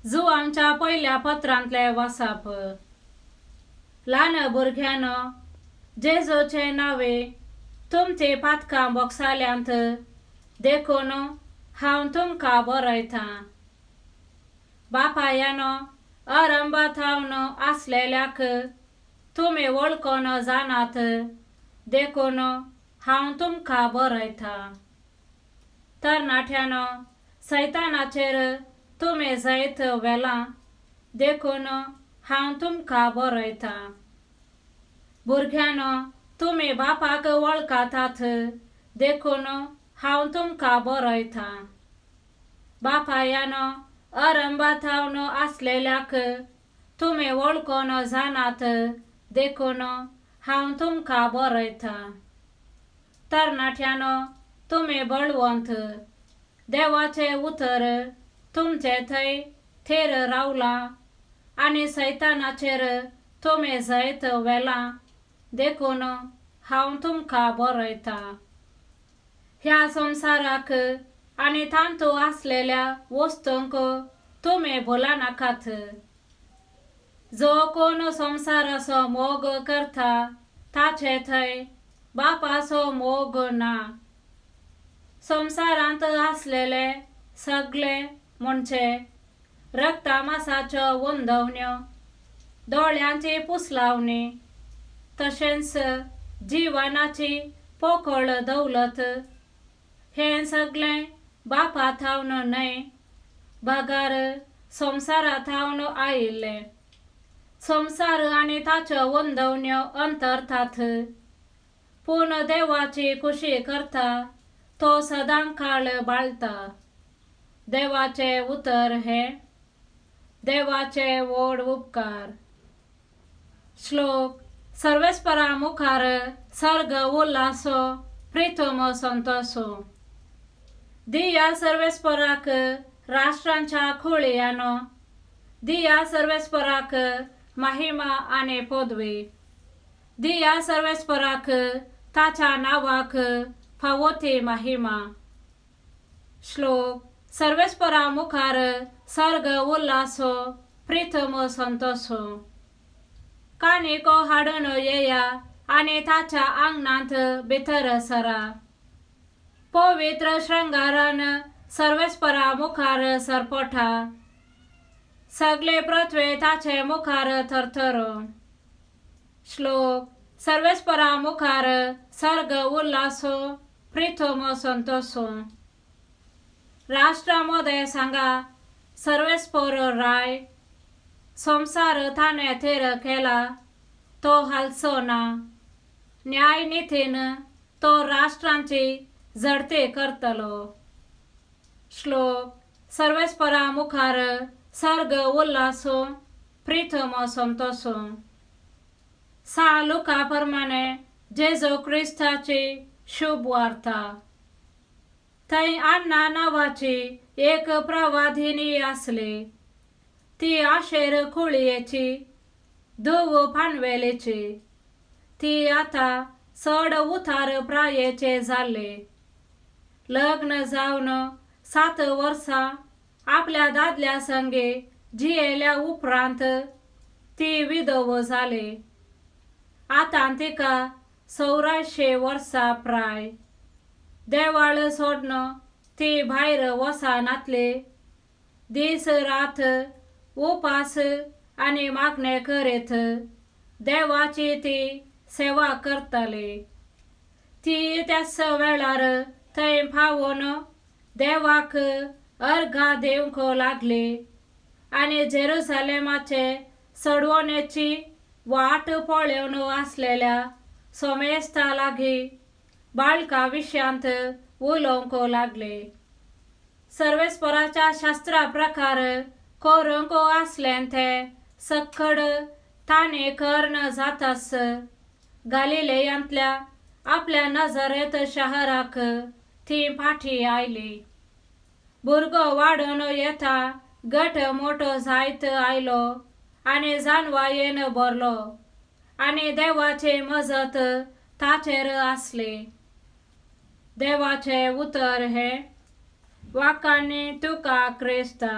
जुवांच्या पयल्या पत्रांतलें वाचप. ल्हान भुरग्यांनो, जेजूचें नांवे तुमचीं पातकां भोगसाल्यांत, देखून हांव तुमकां बरयतां. बापायानो, अरंबा थावन आसलेल्याक तुमी वळखून जाणात, देखून हांव तुमकां बरयतां. तरणाट्यानो, सैतानाचेर तुमी जैत व्हेलां, देखून हांव तुमकां बरयतां. भुरग्यांनो, तुमी बापाक वळखतात, देखून हांव तुमकां बरयतां. बापायानो, अरंबा थावन आसलेल्याक तुमी वळखून जाणात, देखून हांव तुमकां बरयतां. तरणाट्यानो, तुमी बळवंत, देवाचें उतर तुमचे थंय थेर रावलां आनी सैतानाचेर तुमी जैत व्हेलां, देखून हांव तुमकां बरयतां. ह्या संवसाराक आनी तांतू आसलेल्या वस्तूंक तुमी भुलनाकात. जो कोण संवसाराचो मोग करता ताचे थंय बापाचो मोग ना. संवसारांत आसलेले सगळे म्हणजे रक्तामासाच्यो वंदवण्यो, दोळ्यांची पुसलावणी, तशेंच जिवनाची पोकळ दौलत, हें सगळें बापा थावन न्हय, बगर संवसारा थावन आयिल्लें. संवसार आनी ताच्यो वंदवण्यो अंतरतात, पूण देवाची खुशी करता तो सदां काळ बाळता. देवाचें उतर हें. देवाचे व्हड उपकार. श्लोक. सर्वेस्परा मुखार सर्ग उल्हासो, प्रितम संतोसो. दिया सर्वेस्पराक राष्ट्रांच्या खुळयानो, दिया सर्वेस्पराक महिमा आनी पदवी. दिया सर्वेस्पराक ताच्या नांवाक फावो ती महिमा. श्लोक. सर्वेस्परा मुखार सर्ग उल्हासो, प्रितम संतोसो. काणिको हाडून येया आनी ताच्या आंगणांत भितर सरा. पवित्र शृंगारान सर्वेस्परा मुखार सरपटा. सगळे पृथ्वी ताचे मुखार थरथरो. श्लोक. सर्वेस्परा मुखार सर्ग उल्हासो, प्रितम संतोसो. राष्ट्रा मदें सांगा, सर्वेस्पर राय. संवसार ताणें थेर केला, तो हालचो ना. न्याय नितीन तो राष्ट्रांची झडती करतलो. श्लोक. सर्वेस्परा मुखार सर्ग उल्हासो, प्रितम संतोसो. सा लुका प्रमाणे जेजू क्रिस्ताची शुभ वार्ता. थंय अन्ना नांवाची एक प्रवादिनी आसली. ती आशेर कुळयेची, धूव पानवेलीची. ती आतां चड उतार प्रायेचे जाल्ली. लग्न जावन 7 वर्सां आपल्या दादल्या संगे जियेल्या उपरांत ती विधव जाली. आतां तिका 84 वर्सां प्राय. देवाळ सोडून ती भायर वचनातली. दीस रात उपास आनी मागणें करीत देवाची ती सेवा करताली. ती त्याच वेळार थंय पावून देवाक अर्घां दिवंक लागली आनी जेरुसलेमाचे सडवणेची वाट पळोवन आसलेल्या सोमेस्ता लागीं बाळका विशयांत उलोवंक लागली. सर्वेस्पराच्या शास्त्रा प्रकार करूंक आसलें तें सक्कड ताणें कर्ण जाताच गालिलेयांतल्या आपल्या नजरेत शहराक ती फाटीं आयली. भुरगो वाडून येता गट मोटो जायत आयलो आनी जानवायेन भरलो आनी देवाची मजत ताचेर आसली. देवाचें उतर हें. वाखाणी तुका क्रिस्ता.